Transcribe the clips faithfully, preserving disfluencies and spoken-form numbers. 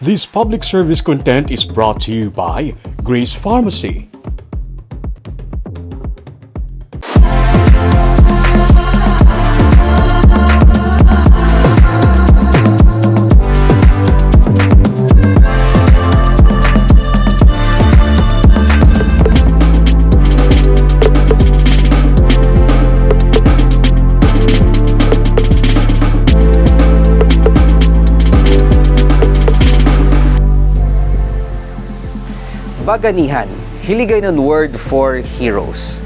This public service content is brought to you by Grace Pharmacy. Baganihan, Hiligaynon word for heroes.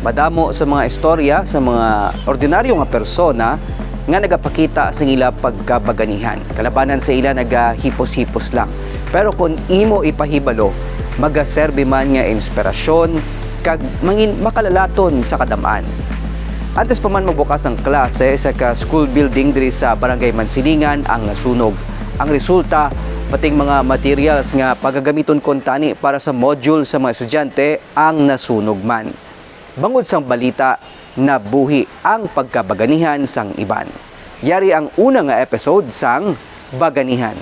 Madamo sa mga istorya sa mga ordinaryo nga persona nga nagapakita sa ila pagkabaganihan. Kalabanan sa ila nagahipos-hipos lang. Pero kung imo ipahibalo, magaserbi man nga inspirasyon kag mangin makalalaton sa kadam-an. Antes pa man magbukas ang klase sa ka school building diri sa Barangay Mansilingan ang nasunog. Ang resulta, pating mga materials nga pagagamiton kuntani para sa module sa mga estudyante ang nasunog man. Bangod sang balita, nabuhi ang pagkabaganihan sang iban. Yari ang una nga episode sang Baganihan.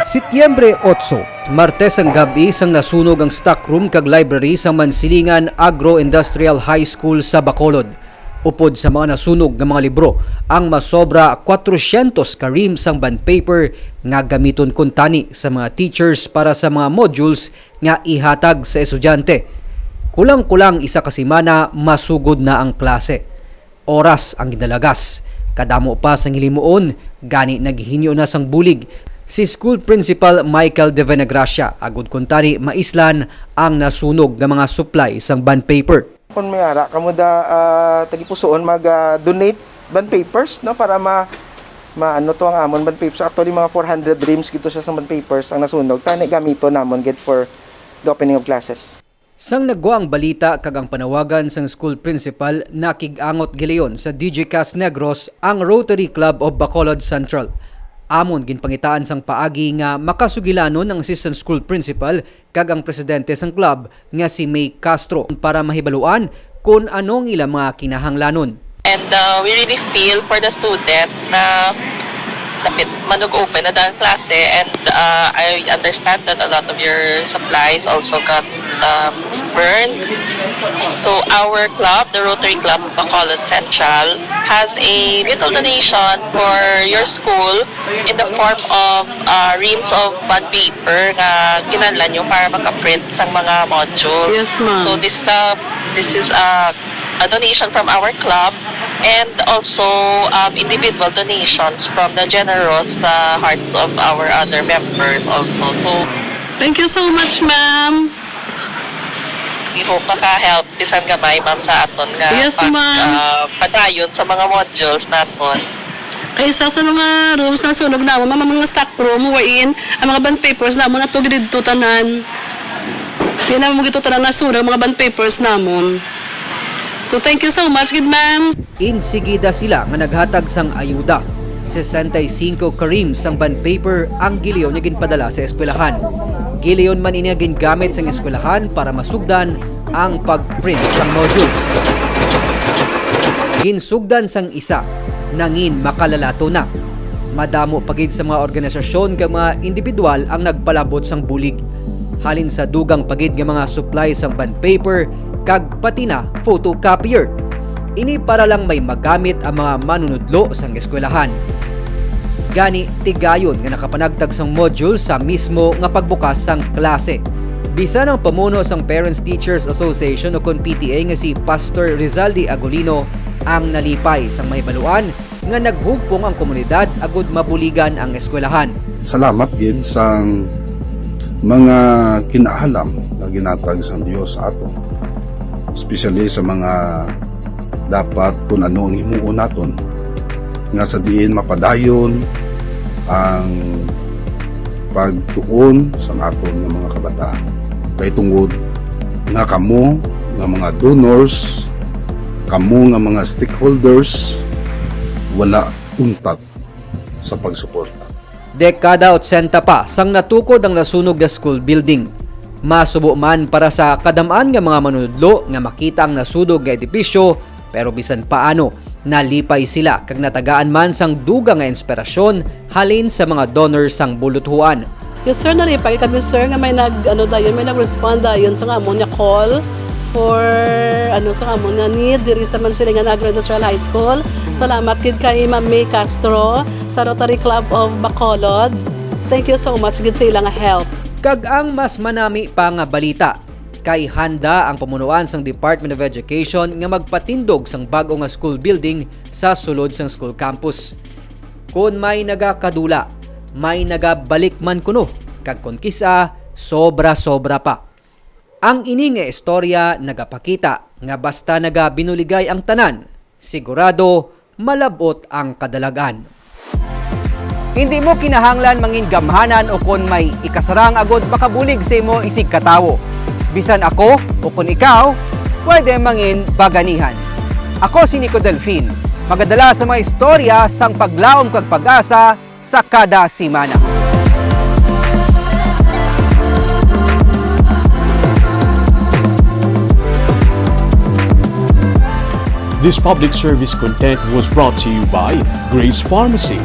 Setyembre otso, Martes ang gab-i sang nasunog ang stockroom kag library sa Mansilingan Agro-Industrial High School sa Bacolod. Upod sa mga nasunog nga mga libro, ang masobra kwatrosyentos ka reams sang bond paper nga gamiton kuntani sa mga teachers para sa mga modules nga ihatag sa estudyante. Kulang-kulang isa ka semana, masugod na ang klase. Oras ang ginalagas. Kadamo pa sang hilimuon, gani naghinyo na sang bulig si school principal Michael de Venegracia, agud kuntani maislan ang nasunog nga mga supply sang bond paper. Kung may ara kamo da, ah, tagipusoon, mag, ah, donate bond papers, no, para ma-, maano to ang amon bond papers. Actually, mga four hundred reams gito siya sa bond papers ang nasunog. Tani gamiton namon gid for the opening of classes. Sang nagwa ang balita kag ang panawagan sang school principal, nakig-angot gilayon sa D J Cast Negros ang Rotary Club of Bacolod Central. Amon ginpangitaan sang paagi nga makasugilanon ang assistant school principal kag ang presidente sang club nga si May Castro para mahibaluan kon ano ang ila mga kinahanglanon. And, uh, we really feel for the students na sapit man og open na ang klase, and, uh, I understand that a lot of your supplies also got, um, burned. So our club, the Rotary Club of Bacolod Central, has a little donation for your school in the form of, uh, reams of bond paper nga kinahanglan nyo para makaprint sang mga modules. Yes, ma'am. So this is a, this is a, a donation from our club and also, um, individual donations from the generous, uh, hearts of our other members also. So, thank you so much, ma'am. We hope maka-help bisan gamay, ma'am, sa aton nga, yes, pag, ma'am, ah, padayon sa mga modules naton. Kay isa sa mga rooms na sunog namon, ma'am, ang mga stock room, wherein ang mga bond papers namon ato gid didto tanan. Di na mo gid to tanan nasunog, mga bond papers namon. So, thank you so much gid, ma'am. Insigida sila nga naghatag sang ayuda. Sesenta y cinco ka reams sang bond paper ang gilayon nga ginpadala sa eskwelahan. Gilayon man ini nga gingamit sang eskwelahan para masugdan ang pag-print sang modules. Ginsugdan sang isa, nangin makalalato na. Madamo pa gid sa mga organisasyon kag mga individual ang nagpalabot sang bulig. Halin sa dugang pa gid nga mga supply sang bond paper kag pati na photocopier. Ini para lang may magamit ang mga manunudlo sang eskwelahan. Gani, tigayon nga nakapanagtag sang module sa mismo nga pagbukas sang klase. Bisan ang pamuno sang Parents Teachers Association o kon P T A nga si Pastor Rizaldi Agolino ang nalipay sang mahibaluan nga naghugpong ang komunidad agud mabuligan ang eskwelahan. Salamat gid sang mga kinaalam nga ginhatag sang Dios sa aton, especially sa mga dapat kun ano ang himuon naton nga sa diin mapadayon ang pagtuon sang aton nga mga kabataan. Kay tungod nga kamo nga mga donors, kamo nga mga stakeholders, wala untat sa pagsuporta. Dekada otsenta pa sang natukod ang nasunog nga school building. Masubo man para sa kadam-an nga mga manunudlo nga makita ang nasunog nga edipisyo, pero bisan paano, Nalipay sila kag natagaan man sang dugang nga inspirasyon halin sa mga donor sang buluthuan. Yes, sir, nalipay kami, sir, nga may nag, ano, dayon, may nag-respond dayon sa amon nga call for, ano, sa amon nga need diri sa Mansilingan Agro-Industrial High School. Salamat gid kay Ma'am May Castro sa Rotary Club of Bacolod. Thank you so much gid sa ilang help. Kag ang mas manami pa nga balita, kay handa ang pamunuan sang Department of Education nga magpatindog sang bag-o nga school building sa sulod sang school campus. Kon may nagakadula, may nagabalik man kuno, kag kon kis-a, sobra-sobra pa. Ang ini nga istorya nagapakita nga basta nagabinuligay ang tanan, sigurado malab-ot ang kadalag-an. Hindi mo kinahanglan mangin gamhanan o kon may ikasarang agod makabulig sa imo isig katawo. Bisan ako o kon ikaw, pwede mangin baganihan. Ako si Nico Delfin, magadala sa mga istorya sang paglaom kag pag-asa sa kada semana. This public service content was brought to you by Grace Pharmacy.